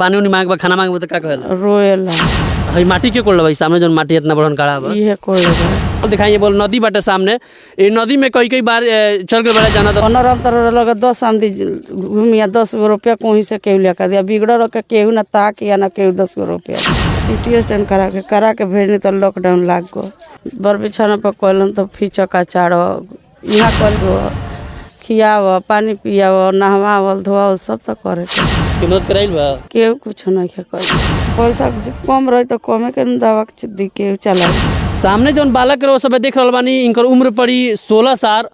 पानी उनी मांगबा, खाना मांगबा तो का कहेला? रोएला। हई माटी के कोड़ल भाई सामने जौन माटी इतना बड़न काड़ा बा? इहे कोई बा। दिखाइए बोल नदी बाटे सामने, ये नदी में कई कई बार चल के बड़ा जाना तो अनरम तर लगे 10 आदमी घूमिया 10 गो रुपया कहीं से केहू लेकर दिया बिगड़ रख के केहू ना ताक या ना केहू 10 गो रुपया। सिटी स्कैन करा के भेजनी तो लॉकडाउन लाग गो। बर बिछाना पर कहलन तो फीचक चाड़ यहाँ कल गो, खियाव, पानी पियाव, नहवावल धोआवल सब तो करे के। के मदद कराइल बा? केहू कुछ नहीं कर। पैसा कम रही तो कमे के न दवा दी केहू चला। सामने जौन बालक रहो सब देख रहल बानी, इनकर उम्र पड़ी 16 साल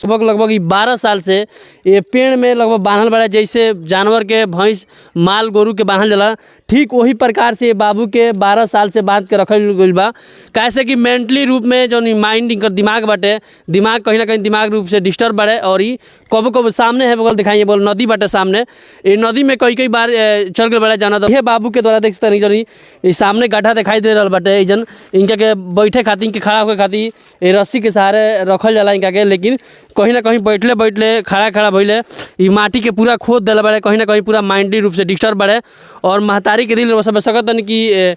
लगभग लगभग ई 12 साल से ये पेड़ में लगभग बांधल बड़ा। जैसे जानवर के भैंस माल गोरू के बांधल जाला, ठीक वही प्रकार से ये बाबू के 12 साल से बांध के रखल गइल बा। कैसे कि मेंटली रूप में जौन माइंड इनकर दिमाग बाटे, दिमाग कहीं ना कहीं दिमाग रूप से डिस्टर्ब बाड़े। और ई कबो कबो सामने है बगल दिखाइए बोल नदी बाटे सामने, ये नदी में कई कई बार चल गइल बड़ा जाना। तो ये बाबू के द्वारा देख सकते जौन ई सामने गड्ढा दिखाई दे रहल बाटे, ई जन इनका के बैठे खातिर, इनके खड़ा होके खातिर ये रस्सी के सहारे रखल जाला इनका के। लेकिन कहीं ना कहीं बैठले बैठले खड़ा खड़ा भइले ई माटी के पूरा खोद देले बाड़े। कहीं ना कहीं पूरा माइंडली रूप से डिस्टर्ब बाड़े। और महतारी के दिल वो सब सकत तनी कि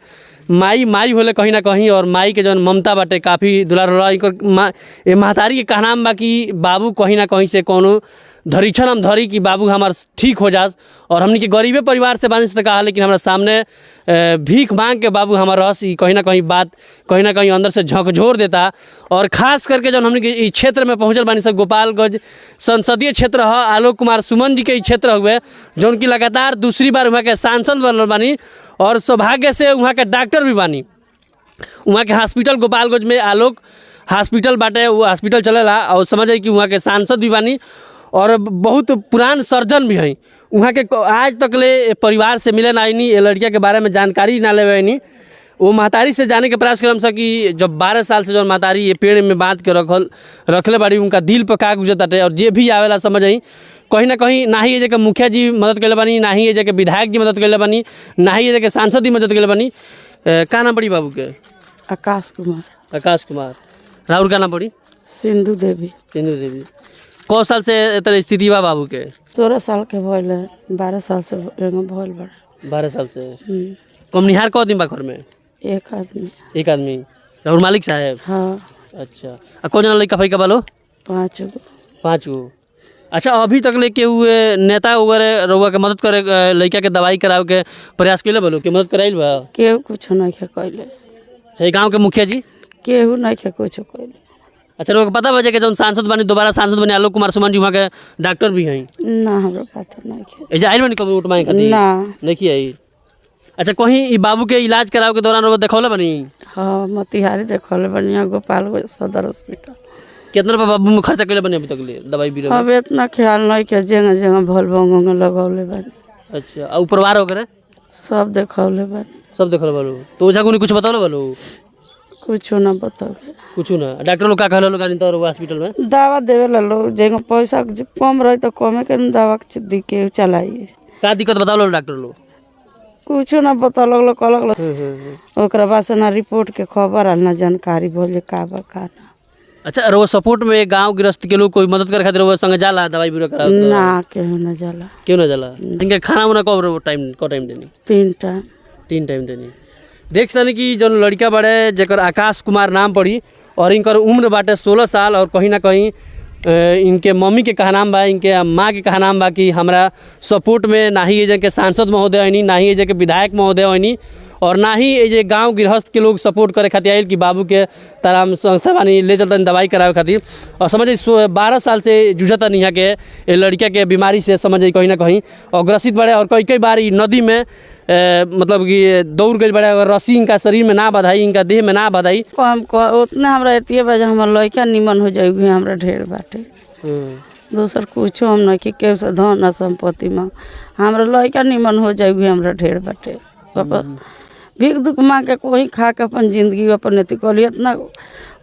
माई माई होले कहीं ना कहीं, और माई के जौन ममता बाटे काफ़ी दुलार होला। इनकर मा ए महतारी के कहनाम बा कि बाबू कहीं ना कहीं से कोनो धरीछन हम धरी कि बाबू हमार ठीक हो जास। और हमनी के गरीबे परिवार से बानी से कहा, लेकिन हमारा सामने भीख मांग के बाबू हमार रहस। ई कहीं ना कहीं बात कहीं ना कहीं अंदर से झकझोर देता। और खास करके जौन हमनी के ई क्षेत्र में पहुंचल बानी सब, गोपालगंज संसदीय क्षेत्र ह, आलोक कुमार सुमन जी के ई क्षेत्र हुए, जौन की लगातार दूसरी बार वहाँ के सांसद बनल बानी और सौभाग्य से वहाँ के डॉक्टर भी बानी। वहाँ के हॉस्पिटल गोपालगंज में आलोक हॉस्पिटल बाटे, वो हॉस्पिटल चलेला। और समझ कि वहाँ के सांसद भी बानी और बहुत पुरान सर्जन भी हैं। वहाँ के आज तक ले परिवार से मिले ना आईनी, ये लड़किया के बारे में जानकारी ना लेवे आईनी। वो महतारी से जाने के प्रयास करम सा कि जब 12 साल से जौन महतारी ये पेड़ में बांध के रखल रखले बाड़ी, उनका दिल पर का गुजरताटे। और जे भी आवेला समझ आई कहीं ना कहीं ना ही ये जगह मुखिया जी मदद कैले बानी, ना ही ये जगह विधायक जी मदद कैले बानी, ना ही ये जगह सांसद जी मदद कैले बानी। का नाम पड़ी बाबू के? आकाश कुमार। आकाश कुमार। राहुल का नाम पड़ी? सिंधु देवी। सिंधु देवी। कौ साल से एतर स्थिति बा बाबू के? 16 साल के भइल है, 12 साल से एगो भइल बड़ा। 12 साल से। हम्म। कमनिहार कौ दिन बा घर में? एक आदमी। एक आदमी, राहुल मालिक साहेब? हाँ। अच्छा, आ कौन जना लड़का फैका बालो? पाँच गो। पाँच गो। अच्छा, अभी तक लेके हुए नेता वगैरह रउआ के मदद करे, लड़का के दवाई करावे के प्रयास कैले बोलो के मदद कराइल बा? केहू कुछ नहीं है कैले। अच्छा, ई गांव के मुखिया जी? केहू नहीं है कुछ कैले। अच्छा, रउआ के पता बा जे के जौन सांसद बनी, दोबारा सांसद बनी आलोक कुमार सुमन जी, वहाँ के डॉक्टर भी हैं? ना, हमरा पता नहीं है। एजा आइल बनी कभी वोट मांगे खातिर? ना। नहीं आई। अच्छा, कहीं ई बाबू के इलाज करावे के दौरान रउआ देखौले बनी? हाँ, मोतिहारी देखल बढ़िया, गोपाल सदर हॉस्पिटल। कितना रुपया बाबू में खर्चा कैले बनी अभी तक ले दवाई बीरो में? अब इतना ख्याल नहीं के, जेंगा जेंगा भल भंग लगौले बानी। अच्छा, आ परिवार वगैरह? सब देखौले बानी। सब देखल बालू तो ओझा को कुछ बताओ बालू? कुछो ना बतौले। कुछ ना? डॉक्टर लोग का कहलो लोग तो हॉस्पिटल में? दवा देवे ला लोग, जेंगा पैसा कम रही तो कमे के न दवा दी के चलाइए। का दिक्कत बताओ लोग डॉक्टर लोग? कुछो ना बतौलक लोग, कहलक लोग। ओकरा बाद से ना रिपोर्ट के खबर आल ना जानकारी भइल जे का बा का ना। अच्छा, रउआ सपोर्ट में गांव गृहस्थ के लोग कोई मदद करे खातिर रउआ संगे जाला दवाई बीरो करावे तो? ना, केहू ना जाला। क्यों ना जाला? इनके खाना उना कब रउआ टाइम क टाइम देनी? 3 टाइम। 3 टाइम देनी। देख सनी कि जौन लड़का बड़े जेकर आकाश कुमार नाम पड़ी और इनकर उम्र बाटे 16 साल। और कहीं ना कहीं इनके मम्मी के कहनाम बा, इनके माँ के कहनाम बा कि हमरा सपोर्ट में ना ही ये के सांसद महोदय आइनी, ना ही ये के विधायक महोदय आइनी और ना ही ये जे गांव गृहस्थ के लोग सपोर्ट करे खातिर आइल कि बाबू के ताराम संस्था बानी ले चलतन दवाई करावे खातिर। और समझ 12 साल से जूझतन यहाँ के ये लड़का के बीमारी से, समझ कहीं ना कहीं और ग्रसित बड़े। और कई कई बार ई नदी में मतलब कि दौड़ गई बड़े, अगर रस्सी इनका शरीर में ना बधाई, इनका देह में ना बधाई। कम उतना हमरा एतिए बा जे हमर लड़का निमन हो जाए, उहे हमरा ढेर बाटे। दोसर कुछो हम नहीं कि केहू से धन ना संपत्ति मांग, हमरा लड़का निमन हो जाए, उहे हमरा ढेर बाटे। अपन भीख दुख मांग के कोई खा के अपन जिंदगी अपन अथी कली। इतना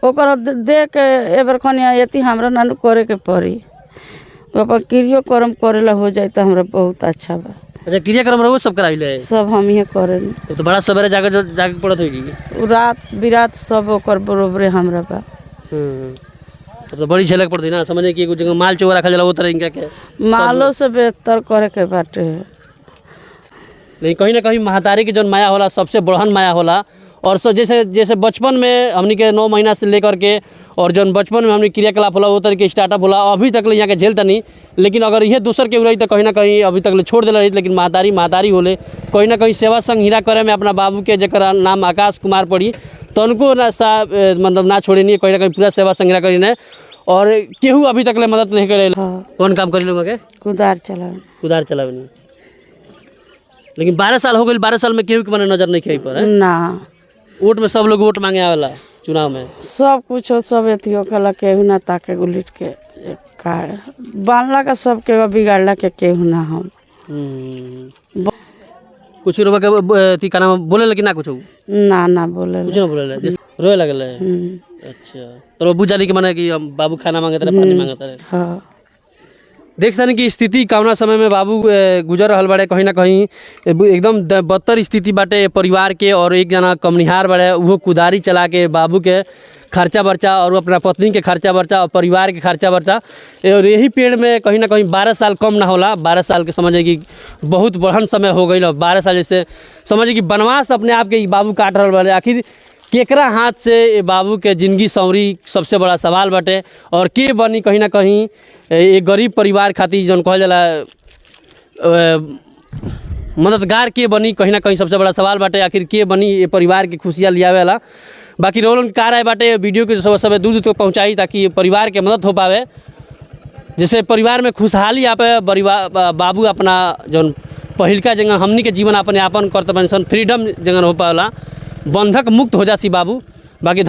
ओकर दे के एबर खनिया एती हमरा नानू करे के पड़ी, अपन क्रियो कर्म करेला हो जाए तो हमरा बहुत अच्छा बा। अच्छा, क्रियाक्रम रहो सब कराइले? सब हम ही करेनी। तो बड़ा सवेरे जाके जो जाके पड़त होगी? उ रात बिरात सब ओकर बरोबरे हमरा बा। तब तो बड़ी झलक पड़ती ना, समझे कि एगो जगह माल चोरा रखल जाला वो तरह इनका के मालो से बेहतर करे के बाटे। लेकिन कहीं ना कहीं महतारी के जौन माया होला सबसे बड़हन माया होला। और सब जैसे जैसे बचपन में हमनी के 9 महीना से लेकर के और जौन बचपन में हमनी क्रियाकलाप होला, वो तरीके स्टार्टअप होला, अभी तक ले यहाँ के झेल तनी। लेकिन अगर यह दोसर के रही तो कहीं ना कहीं अभी तक ले छोड़ देले रही। लेकिन महतारी महतारी होले। कहीं ना कहीं सेवा संग हीरा करे में अपना बाबू के, जकर नाम आकाश कुमार पड़ी, तनको ना सा मतलब ना छोड़े नहीं, कहीं ना कहीं पूरा सेवा संग हीरा करी ने और केहू अभी तक ले मदद नहीं करे। हाँ। कौन काम करी लोग के? कुदार चला। कुदार चलावे। लेकिन 12 साल हो गई, 12 साल में केहू के मने नजर नहीं खे पर है? ना। वोट में सब लोग वोट मांगे आवेला चुनाव में। सब कुछ सब अथी होखेला, केहू ना ताके गुलिट के का बांधला का सबके बा, बिगाड़ला के केहू ना हम। कुछ रोबा के अथी का नाम बोले लेकिन ना कुछ? ना, ना बोले। कुछ ना बोले, जैसे रोए लगल है। अच्छा, तो बुझ जानी कि माने कि हम बाबू खाना मांगते रहे, पानी मांगते रहे? हाँ। देख सकनी कि स्थिति कवना समय में बाबू गुजर रहल बाड़े। कहीं ना कहीं एकदम बदतर स्थिति बाटे परिवार के और एक जना कमनिहार बाड़े, उहो कुदारी चला के बाबू के खर्चा बर्चा और अपना पत्नी के खर्चा बर्चा और परिवार के खर्चा बर्चा। और यही पेड़ में कहीं ना कहीं 12 साल कम ना होला। 12 साल के समझे कि बहुत बड़हन समय हो गई और 12 साल जैसे समझे कि वनवास अपने आप के ई बाबू काट रहल बाड़े। आखिर केकरा हाथ से ये बाबू के जिंदगी संवरी, सबसे बड़ा सवाल बाटे। और के बनी कहीं ना कहीं एक गरीब परिवार खातिर जौन कहल जाला मददगार, के बनी, कहीं ना कहीं सबसे बड़ा सवाल बाटे। आखिर के बनी ये परिवार के खुशियाँ लियावे वाला? बाकी रोलन का राय बाटे, वीडियो के सब सब दूर दूर तक पहुँचाई ताकि ये परिवार के मदद हो पावे, जैसे परिवार में खुशहाली आवे, परिवार बाबू अपना जौन पहिलका जगह हमनी के जीवन अपन यापन करते बन सन, फ्रीडम जगह हो पावेला, बंधक मुक्त हो जासी बाबू। बाकी